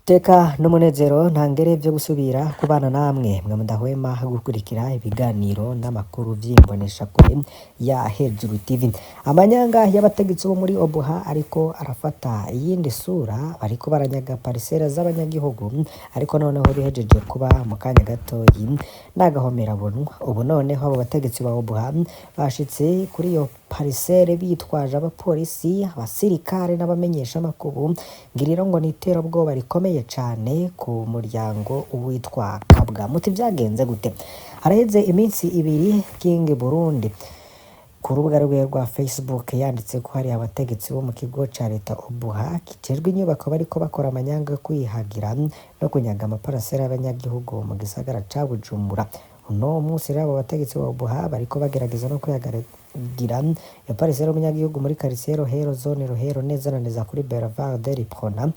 Teka n'umunezero ntangere vyo gusubira kubana namwe mwe mudahwema gukurikira ibiganiro n'amakuru vy'imboneshakure ya Hejuru TV. Amanyanga y'abategetsi bo muri Obuha ariko arafata iyindi sura, bariko baranyaga parisera z'abanyagihugu, ariko noneho bihejeje kuba mu kanya gatoyi n'agahomerabunwa. Ubu noneho abo bategetsi ba Obuha bashitse kuri iyo parisere bitwaje abapolisi, abasirikare n'abamenyeshamakuru, ngiriro ngo ni iterabwoba rikomeye cane ku muryango witwa Kabwa. Muti vyagenze gute? Haraheze iminsi 2 King Burundi ku rubuga rwiwe rwa Facebook yanditse ko hari abategetsi bo mu kigo ca leta Obuha kijejwe inyubako bariko bakora amanyanga yo kwihagira no kunyaga amaparasera y'abanyagihugu mu gisagara ca Bujumbura. Uno munsi rero abo bategetsi ba Obuha bariko bagerageza no kwihagira iyo parisera y'umunyagihugu muri quartier Rohero, zone Rohero, neza na neza kuri Boulevard de l'Uprona,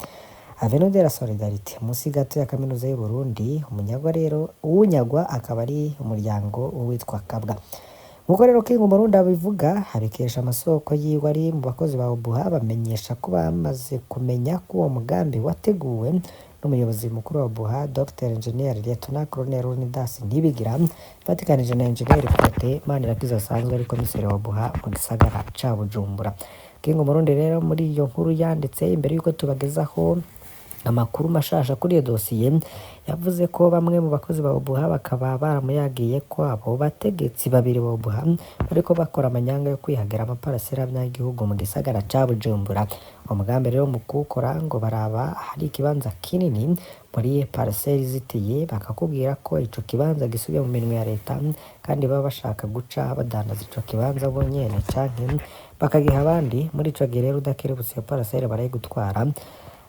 Avenue de la Solidarité, musi gato ya kaminuza y'u Burundi. Umunyagwa rero uwunyagwa akaba ari umuryango witwa Kabwa. Nkuko rero King Umurundi abivuga abikesha amasoko yiwe ari mu bakozi ba Obuha, bamenyesha ko bamaze kumenya ko uwo mugambi wateguwe n'umuyobozi mukuru wa Obuha, Dr Engineer Lieutenant Colonel Leonidas Nibigira, fatikanije na Engineer Protais Manirakiza asanzwe ari komiseri wa Obuha mu gisagara ca Bujumbura. King Umurundi rero muri iyo nkuru yanditse imbere yuko tubagezaho amakuru mashasha kuri iyo dosiye, yavuze ko bamwe mu bakozi ba Obuha bakaba baramuyagiye ko abo bategetsi babiri ba Obuha bariko bakora amanyanga yo kwihagira amaparasera y'abanyagihugu mu gisagara ca Bujumbura. Umugambi rero mu kuwukora ngo baraba ahari ikibanza kinini muri parasera izitiye, bakakubwira ko ico kibanza gisubiye mu minwe ya leta, kandi baba bashaka guca badandaza ico kibanza bonyene canke bakagiha abandi. Muri ico gihe rero udakerebutse iyo parasera barayigutwara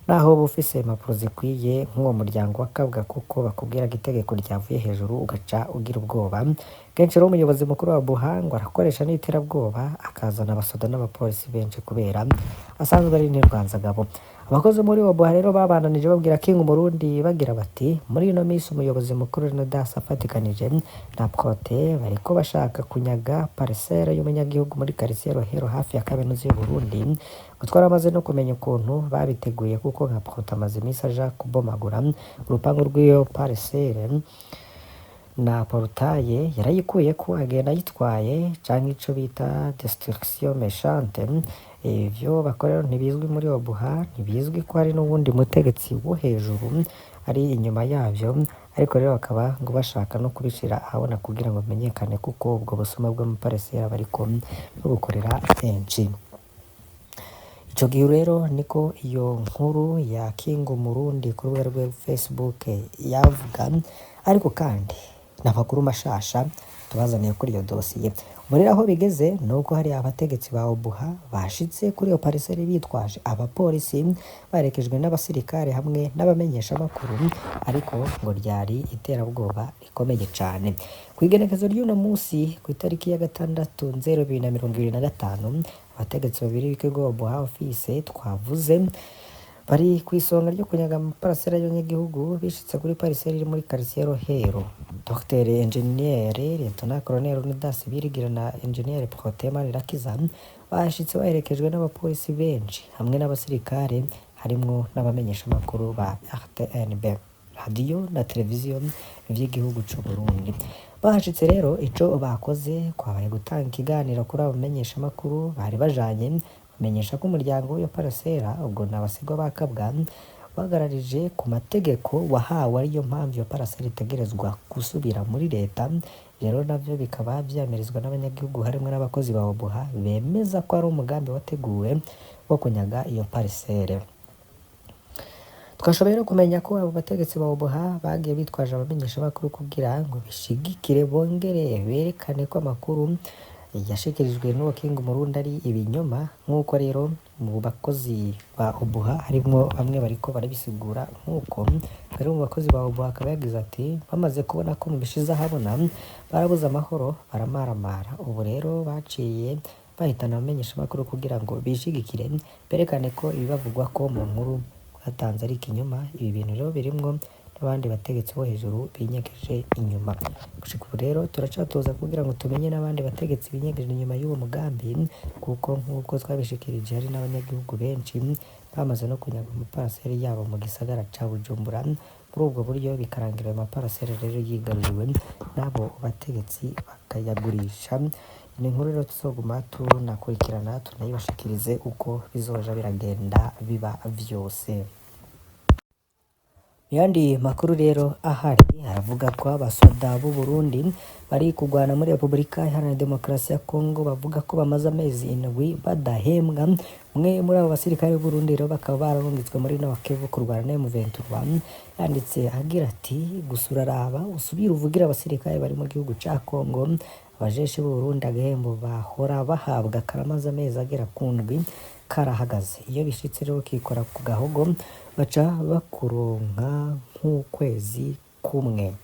naho uba ufise impapuro zikwiye nk'uwo muryango wa Kabwa, kuko bakubwira ko itegeko ryavuye hejuru ugaca ugira ubwoba. Kenshi rero umuyobozi mukuru wa Obuha ngo arakoresha n'iterabwoba, akazana abasoda n'abapolisi benshi kubera asanzwe ari n'intwanzagabo. Abakozi muri Obuha rero babandanije babwira King Umurundi bagira bati: "Muri ino minsi umuyobozi mukuru Leonidas afatikanije na Protais bariko bashaka kunyaga parcelle y'umunyagihugu muri quartier Rohero hafi ya kaminuza y'u Burundi. Ngo twaramaze no kumenya ukuntu babiteguye, kuko nka Protais amaze iminsi aja kubomagura urupangu rw'iyo parcelle, na portail yarayikuyeko agenda ayitwaye, canke ico bita destruction méchante. Ivyo bakora rero ntibizwi muri Obuha, ntibizwi ko hari n'uwundi mutegetsi wo hejuru ari inyuma yavyo, ariko rero bakaba ngo bashaka no kubishira ahabona kugira ngo bimenyekane, kuko ubwo busuma bw'amaparesera bariko babukorera benshi." Ico gihe rero niko iyo nkuru ya King Umurundi ku rubuga rwe Facebook yavuga, ariko kandi n'amakuru mashasha tubazaniye kuri iyo dosiye. Ubu rero aho bigeze nuko hari abategetsi ba Obuha bashitse kuri iyo pariseri bitwaje abapolisi, baherekejwe n'abasirikare hamwe n'abamenyeshamakuru, ariko ngo ryari iterabwoba rikomeye cane. Kw'igenekezo ry'uno musi, kw'itariki ya 6 Nzero 2025, abategetsi babiri b'ikigo Obuha Office twavuze bari kw'isonga ryo kunyaga amaparasera y'abanyagihugu bishitse kuri pariseri iri muri quartier Rohero. Dr Engineer Lieutenant Colonel Leonidas Birigira na Engineer Protais Manirakiza bashitse baherekejwe n'abapolisi benshi hamwe n'abasirikare, harimwo n'abamenyeshamakuru ba RTNB, radiyo na televiziyo vy'igihugu c'u Burundi. Bahashitse rero ico bakoze kwabaye gutanga ikiganiro kuri abo bamenyeshamakuru bari bajanye, bamenyesha ko umuryango w'iyo parasera, ubwo ni abasigwa ba Kabwa, bagararije ku mategeko wahawe, ariyo mpamvu iyo parasera itegerezwa gusubira muri leta. Rero navyo bikaba vyamirizwa n'abanyagihugu harimwo n'abakozi ba Obuha, bemeza ko ari umugambi wateguwe wo kunyaga iyo parisere. Twashoboye no kumenya ko abo bategetsi ba Obuha bagiye bitwaje abamenyeshamakuru kugira ngo bishigikire bongere berekane ko amakuru yashikirijwe n'uwo King Umurundi ari ibinyoma, nk'uko rero mu bakozi ba Obuha harimwo bamwe bariko barabisigura. Nk'uko rero mu bakozi ba Obuha akaba yagize ati: "Bamaze kubona ko mubishize ahabona barabuze amahoro, baramaramara. Ubu rero baciye bahitana abamenyeshamakuru kugira ngo bishigikire, berekane ko ibibavugwa ko mu nkuru batanze ari ikinyoma. Ibi bintu rero birimwo n'abandi bategetsi bo hejuru binyegeje inyuma. Gushika ubu rero turacatoza kugira ngo tumenye n'abandi bategetsi binyegeje inyuma y'uwo mugambi, kuko nk'uko twabishikirije hari n'abanyagihugu benshi bamaze no kunyaga amaparaseri yabo mu gisagara ca Bujumbura. Muri ubwo buryo bikarangira ayo maparaseri rero yigaruriwe n'abo bategetsi bakayagurisha. Ni inkuru rero tuzoguma tunakurikirana, tunayibashikirize uko bizoja biragenda biba vyose. Mu yandi makuru rero ahari, aravuga ko abasoda b'u Burundi bari kugwana muri Repubulika Iharanira Demokarasi ya Kongo bavuga ko bamaze amezi 7 badahembwa. Umwe muri abo basirikare b'u Burundi rero bakaba bararungitswe muri Nord Kivu kurwana na M23, yanditse agira ati: "Gusa uraraba usubire uvugire abasirikare bari mu gihugu ca Kongo, abajeshi b'u Burundi agahembo bahora bahabwa karamaze amezi agera ku 7 karahagaze. Iyo bishitse rero kikora ku gahogo baca bakuronka nk'ukwezi kumwe."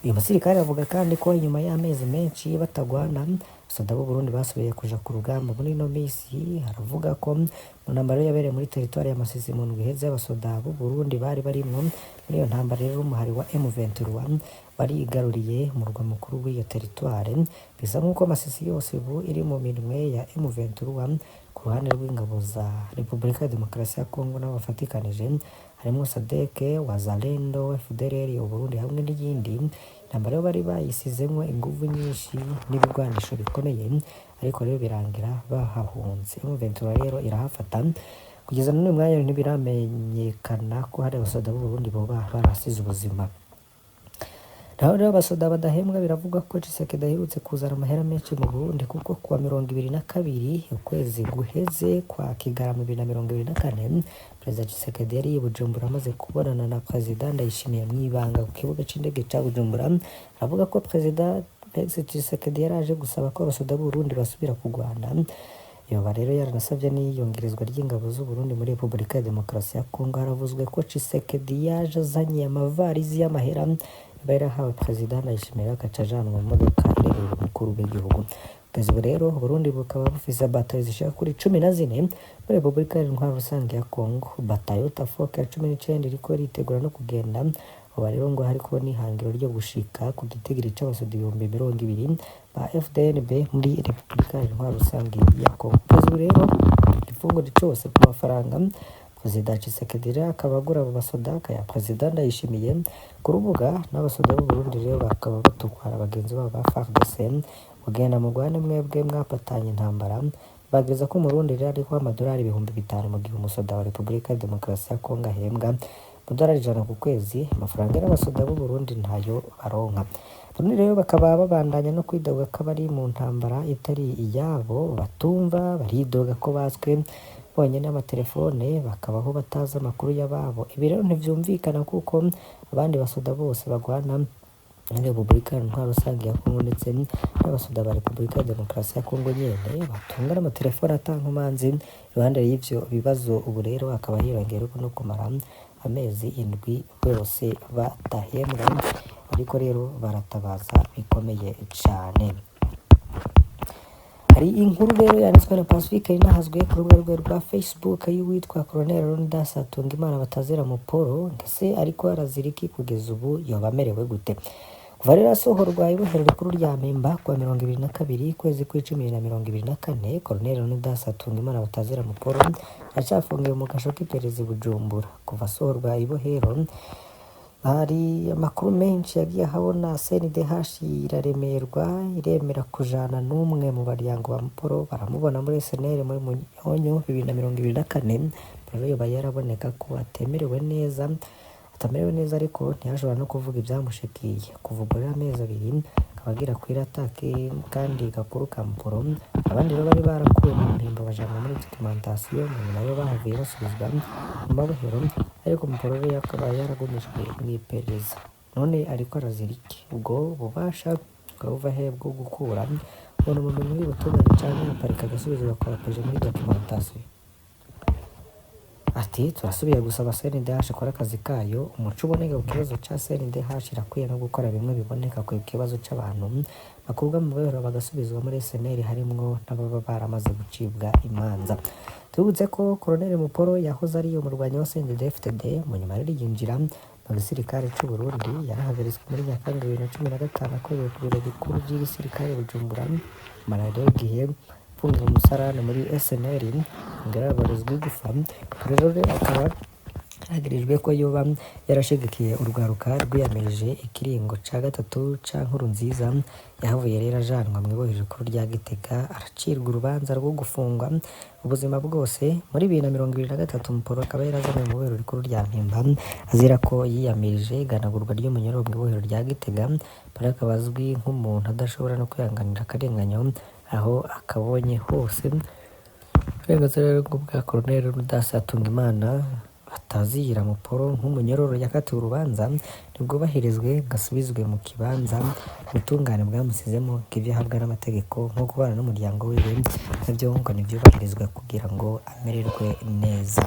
Uyu musirikare avuga kandi ko inyuma y'amezi menshi batagwana, abasoda b'u Burundi basubiye kuja ku rugamba muri ino misi. Aravuga ko mu ntambara yabereye muri teritwari ya Masisi mu ndwi iheze, abasoda b'u Burundi bari barimwo muri iyo ntambara rero, umuhari wa M23 barigaruriye umurwa mukuru w'iyo teritware. Bisa nk'uko Masisi yose ubu iri mu minwe ya M23. Ku ruhande rw'ingabo za Repubulika ya Demokarasi ya Kongo nabo bafatikanije, harimwo SADC, Wazalendo, FDLR, Uburundi hamwe n'iyindi. Intambara yo bari bayisizemwo inguvu nyinshi n'ibigwanisho bikomeye, ariko rero birangira bahahunze. M23 rero irahafata. Kugeza n'uyu mwanya ntibiramenyekana ko hari abasoda b'u Burundi boba barahasize ubuzima. Naho rero abasoda badahembwa, biravugwa ko Tshisekedi aherutse kuzana amahera menshi mu Burundi, kuko kuwa 22 ukwezi guheze kwa Kigarama 2024, Perezida Tshisekedi yari i Bujumbura amaze kubonana na Perezida Ndayishimiye mw'ibanga ku kibuga c'indege ca Bujumbura. Aravuga ko Perezida Felix Tshisekedi yaraje gusaba ko abasoda b'u Burundi basubira kugwana. Yoba rero yaranasavye n'iyongerezwa ry'ingabo z'u Burundi muri Repubulika ya Demokarasi ya Kongo. Haravuzwe ko Tshisekedi yaje azanye amavarizi y'amahera yaba yarahawe Perezida Ndayishimiye, agaca ajanwa mu modoka iremerera umukuru w'igihugu. Kugeza ubu rero Burundi bukaba bufise batayo zishika kuri 14 muri Repubulika Iharanira Rusange ya Kongo. Batayo Tafoka ya 19 iriko iritegura no kugenda. Ubu rero ngo hariko n'ihangiro ryo gushika ku gitigiri c'abasoda 20,000 ba FDNB muri Repubulika Iharanira Rusange ya Kongo. Kugeza ubu rero igifunguro cose ku mafaranga Perezida Tshisekedi rero akaba agura abo basoda akaya Perezida Ndayishimiye ku rubuga. N'abasoda b'u Burundi rero bakaba batwara bagenzi babo ba FARDC kugenda mugwane, mwebwe mwapatanye intambara. Bageza ko Umurundi rero ariko amadolari 5000, mu gihe umusoda wa Repubulika ya Demokarasi ya Kongo ahembwa amadolari 100 ku kwezi. Amafaranga y'abasoda b'u Burundi ntayo baronka. Bamwe rero bakaba babandanya no kwidoga ko abari mu ntambara itari iyabo batumva. Baridoga ko batswe bonyene amatelefone, bakabaho batazi amakuru y'ababo. Ibi rero ntivyumvikana, kuko abandi basoda bose bagwana muri Repubulika Intwaro Rusange ya Kongo ndetse n'abasoda ba Repubulika ya Demokarasi ya Kongo nyene batunga n'amatelefone ata nkomanzi. Iruhande y'ivyo bibazo, ubu rero hakaba hiyongereyeko no kumara amezi 7 bose badahembwa, ariko rero baratabaza bikomeye cane. Hari inkuru rero yanditswe na Pacifique inahazwe ku rubuga rwe rwa Facebook y'uwitwa Colonel Leonidas Hatungimana batazira Muporo. Ndetse ariko arazira iki? Kugeza ubu yoba amerewe gute? Kuva rero asohorwa ibohero rikuru rya Mpimba kuwa 22 kwezi kw'icumi 2024, Colonel Leonidas Hatungimana batazira Muporo aracafungiwe mu kasho k'iperereza i Bujumbura. Kuva asohorwa ibohero, hari amakuru menshi yagiye ahabona. CNDH iraremerwa, iremera kujana n'umwe mu baryango ba Muporo, baramubona muri SNL muri Munyonyo 2024. Rero yoba yaraboneka ko atemerewe neza, atamerewe neza, ariko ntiyashobora no kuvuga ibyamushikiye. Kuva ubwo rero amezi 2 akaba agira kuri atake kandi gakuru ka Muporo. Abandi rero bari barakuwe mu Mpimba bajanwa muri documentation, nyuma nabo bahavuye basubizwa mu mabohero, ariko Muporo rero akaba yaragumijwe mu iperereza. None ariko arazira iki? Ubwo bubasha bukaba buva he bwo gukura umuntu mu minwe y'ubutungane canke aparika agasubizwa kwa peje muri documentation? Ati: "Turasubiye gusaba CNDH ikora akazi kayo, umuco uboneka ku kibazo ca CNDH. Irakwiye no gukora bimwe biboneka ku kibazo c'abantu bakurwa mu mabohero bagasubizwa muri SNL, harimwo n'ababa baramaze gucibwa imanza." Tubibutse ko Colonel Muporo yahoze ari umurwanyi wa CNDD-FDD, mu nyuma rero yinjira Mu gisirikare c'Uburundi yarahagaritswe muri Nyakanga 2015 akoreye ku biro bikuru vy'igisirikare i Bujumbura, amara rero igihe apfungiwe umusarani muri SNL, yongera araborezwa igufa. Rero akaba yagirijwe ko yoba yarashigikiye urwaruka rwiyamirije ikiringo ca gatatu ca Nkurunziza. Yahavuye rero ajanwa mw'ibohero rikuru rya Gitega, aracirwa urubanza rwo gufungwa ubuzima bwose. Muri 2023 Muporo akaba yarazanywe mu ibohero rikuru rya Mpimba azira ko yiyamirije iganagurwa ry'umunyororo mw'ibohero rya Gitega. Muporo akaba azwi nk'umuntu adashobora no kwihanganira akarenganyo aho akabonye hose. Uburenganzira rero bwa Colonel Rudasi Hatungimana batazira Muporo nk'umunyororo yakatiwe urubanza ntibwubahirizwe ngo asubizwe mu kibanza ubutungane bwamusizemo, ng'ivyo ahabwa n'amategeko nko kubana n'umuryango wiwe navyo ngo ntivyubahirizwe kugira ngo amererwe neza.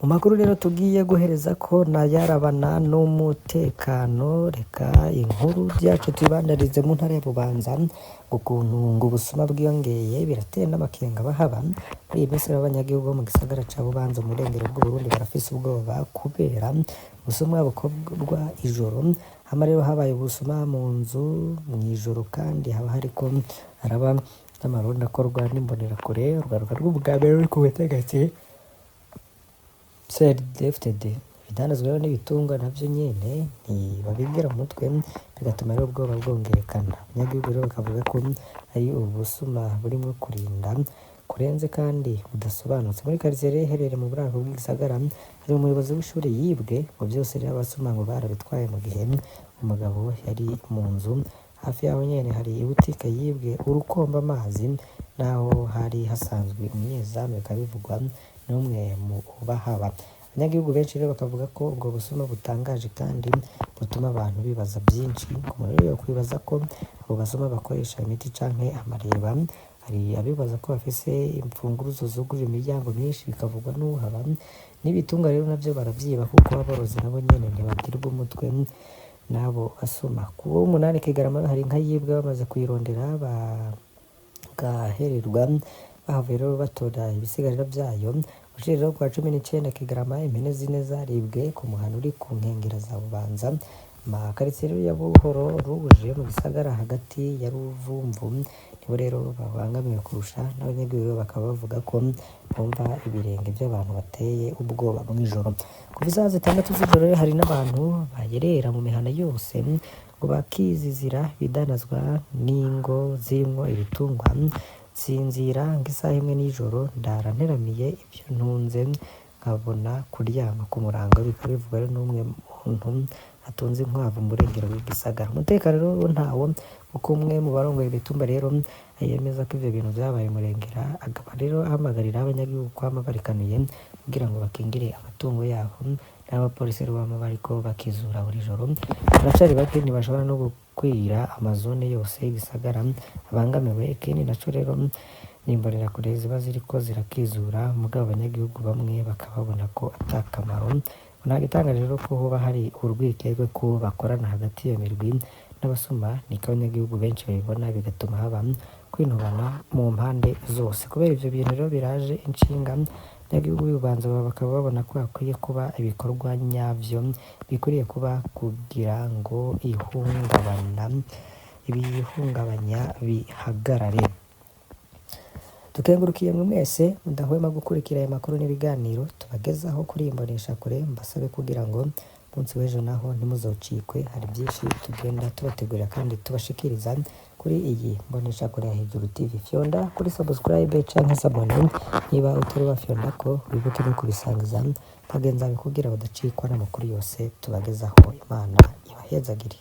Mu makuru rero tugiye guhereza ko nayarabana n'umutekano, reka inkuru yacu tuyibandarize mu ntara ya Bubanza. Ukuntu ngo ubusuma bwiyongeye birateye n'amakenga bahaba. Muri iyi minsi rero abanyagihugu bo mu gisagara ca Bubanza mu burengero bw'Uburundi barafise ubwoba kubera ubusuma bukorwa ijoro. Hama rero habaye ubusuma mu nzu mw'ijoro, kandi haba hariko haraba n'amarondo akorwa n'imbonerakure, urwaruka rw'ubwambere ruri ku butegetsi CNDD-FDD. Ibidandazwa rero n'ibitungwa navyo nyene ntibabigira mu mutwe, bigatuma rero ubwoba bwongerekana. Abanyagihugu rero bakavuga ko ari ubusuma burimwo kurinda kurenze kandi budasobanutse. Muri quartier rero iherereye mu buraruko bw'igisagara hari umuyobozi w'ishure yibwe, ngo vyose rero abasuma ngo barabitwaye mu gihe umugabo yari mu nzu. Hafi yaho nyene hari ibutike yibwe urukomba amazi, naho hari hasanzwe umunyezamu, bikaba bivugwa n'umwe mu bahaba. Abanyagihugu benshi rero bakavuga ko ubwo busuma butangaje kandi butuma abantu bibaza byinshi. Umuntu rero yokwibaza ko abo basuma bakoresha imiti canke amareba. Hari abibaza ko bafise imfunguruzo zugurura imiryango myinshi, bikavugwa n'uhaba. N'ibitungwa rero navyo baravyiba, kuko aborozi nabo nyene ntibagirwa umutwe n'abo basuma. Ku w'umunani Kigarama hari inka yibwe, bamaze kuyirondera bagahererwa, bahavuye rero batora ibisigarira vyayo. Uciye rero kwa 19 Kigarama impene zine zaribwe ku muhana uri ku nkengera za Bubanza. Amakaritsiye rero ya Buhoro Ruje mu gisagara hagati ya Ruvumvu nibo rero babangamiwe kurusha, n'abanyagihugu bakaba bavuga ko bumva ibirenge by'abantu bateye ubwoba mw'ijoro. Kuva isaha 6 z'ijoro rero hari n'abantu bayerera mu mihana yose ngo bakizizira ibidanazwa n'ingo zirimwo ibitungwa. Nsinzira nk'isaha 1 nijoro, ndara nteramiye ibyo ntunze nkabona kuryama ku murango, bikaba bivugwa rero n'umwe muntu atunze inkwavu mu burengero bw'igisagara. Umutekano rero ntawo, kuko umwe mu barongoye imitumba rero yemeza ko ivyo bintu vyabaye murengera, akaba rero ahamagarira abanyagihugu kwama barikanuye kugira ngo bakingire amatungo yabo. N'abapolisi rero bama bariko bakizura buri joro. Baracari bake, ntibashobora no gukwira amazone yose y'igisagara abangamiwe. Ikindi naco rero n'imbonerakure ziba ziriko zirakizura, mugabo abanyagihugu bamwe bakaba babona ko ata kamaro. Nta gitangaje rero ko hoba hari urwikekwe ko bakorana hagati y'iyo mirwi n'abasuma, niko abanyagihugu benshi babibona, bigatuma haba kwinubana mu mpande zose. Kubera ivyo bintu rero biraje inshinga abanyagihugu b'Ibubanza, bakaba babona ko hakwiye kuba ibikorwa nyavyo bikwiriye kuba kugira ngo ihungabana ibihungabanya bihagarare. Tukengurukiye mwe mwese mudahwema gukurikira aya makuru n'ibiganiro tubagezaho kuri iyi mboneshakure. Mbasabe kugira ngo umunsi w'ejo naho ntimuzocikwe, hari byinshi tugenda tubategurira kandi tubashikiriza kuri iyi mboneshakure ya Hejuru TV. Fyonda kuri subscribe canke s'abonner niba utari wafyonda ko, wibuke no kubisangiza bagenzi bawe kugira badacikwa n'amakuru yose tubagezaho. Imana ibahezagire.